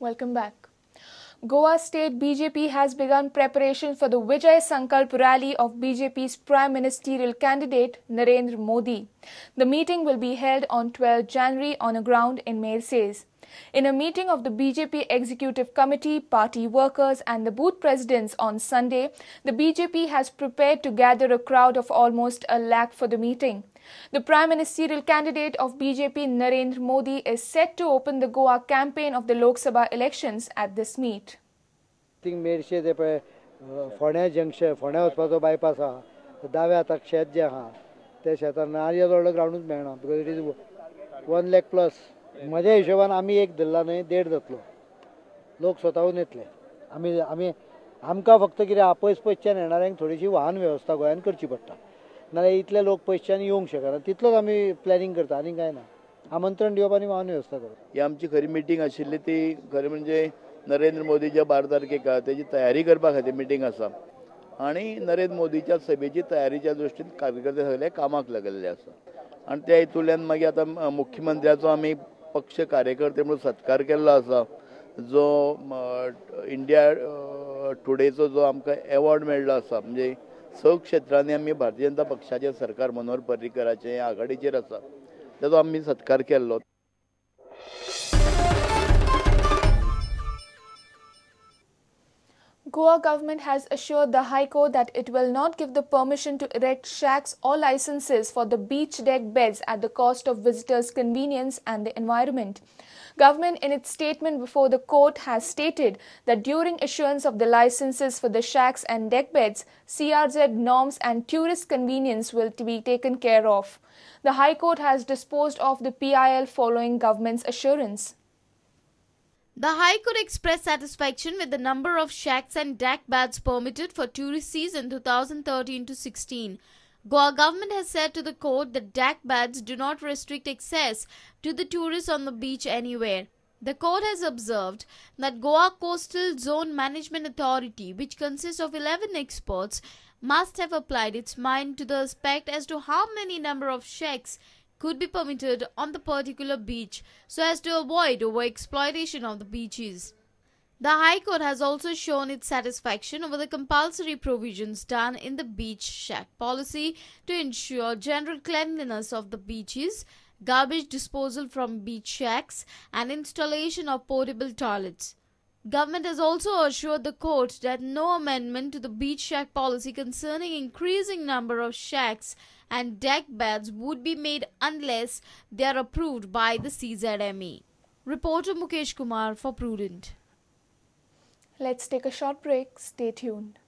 Welcome back. Goa State BJP has begun preparation for the Vijay Sankalp rally of BJP's Prime Ministerial candidate Narendra Modi. The meeting will be held on 12 January on a ground in Merces. In a meeting of the BJP Executive Committee, party workers and the booth presidents on Sunday, the BJP has prepared to gather a crowd of almost a lakh for the meeting. The Prime Ministerial candidate of BJP Narendra Modi is set to open the Goa campaign of the Lok Sabha elections at this meet. Merces ते पळय फोंड्या junction, फोंड्या वचपाचो bypass आहा, दाव्या हाताक शेत जें आहा त्या शेतान आनी येदो व्हडलो ग्रावंडूच मेळना, because it is 1 lakh plus. म्हज्या हिशोबान आमी एक धरला न्हय, देड जातलो, लोक स्वताहून येतले. आमी आमी आमकां फक्त कितें आहा, पयस पयसच्यान येणाऱ्यांक थोडीशी वाहन वेवस्था गोंयांत करची पडटा, नाजाल्यार इतले लोक पयसच्यान येवंक शकना. तितलोच आमी प्लॅनिंग करता, आनी कांय ना. आमंत्रण दिवप आनी वाहन वेवस्था करप. ही आमची खरी मिटींग आशिल्ली ती खरें म्हणजे नरेंद्र मोदीच्या 12 तारखेक तेजी तयारी करपा खातीर मिटींग आसा आनी नरेंद्र मोदीच्या सभेची तयारीच्या दृश्टीन कार्यकर्ते सगळे कामाक लागलेले आसा आनी त्या हितूंतल्यान मागीर आतां मुख्यमंत्र्याचो आमी पक्ष कार्यकर्ते म्हणून सत्कार केल्लो आसा, जो इंडिया टुडेचो जो आमकां एवॉर्ड मेळ्ळो आसा, म्हणजे स क्षेत्रांनी आमी भारतीय जनता पक्षाचें सरकार मनोहर पर्रीकराचें आघाडीचेर आसा तेजो आमी सत्कार केल्लो. Goa government has assured the High Court that it will not give the permission to erect shacks or licenses for the beach deck beds at the cost of visitors' convenience and the environment. Government in its statement before the court has stated that during issuance of the licenses for the shacks and deck beds, CRZ norms and tourist convenience will be taken care of. The High Court has disposed of the PIL following government's assurance. The High Court expressed satisfaction with the number of shacks and deck beds permitted for tourist season 2013 to 16. Goa government has said to the court that deck beds do not restrict access to the tourists on the beach anywhere. The court has observed that Goa Coastal Zone Management Authority, which consists of 11 experts, must have applied its mind to the aspect as to how many number of shacks could be permitted on the particular beach so as to avoid overexploitation of the beaches. The High Court has also shown its satisfaction over the compulsory provisions done in the beach shack policy to ensure general cleanliness of the beaches, garbage disposal from beach shacks and installation of portable toilets. Government has also assured the court that no amendment to the beach shack policy concerning increasing number of shacks and deck beds would be made unless they are approved by the CZME. Reporter Mukesh Kumar for Prudent. Let's take a short break. Stay tuned.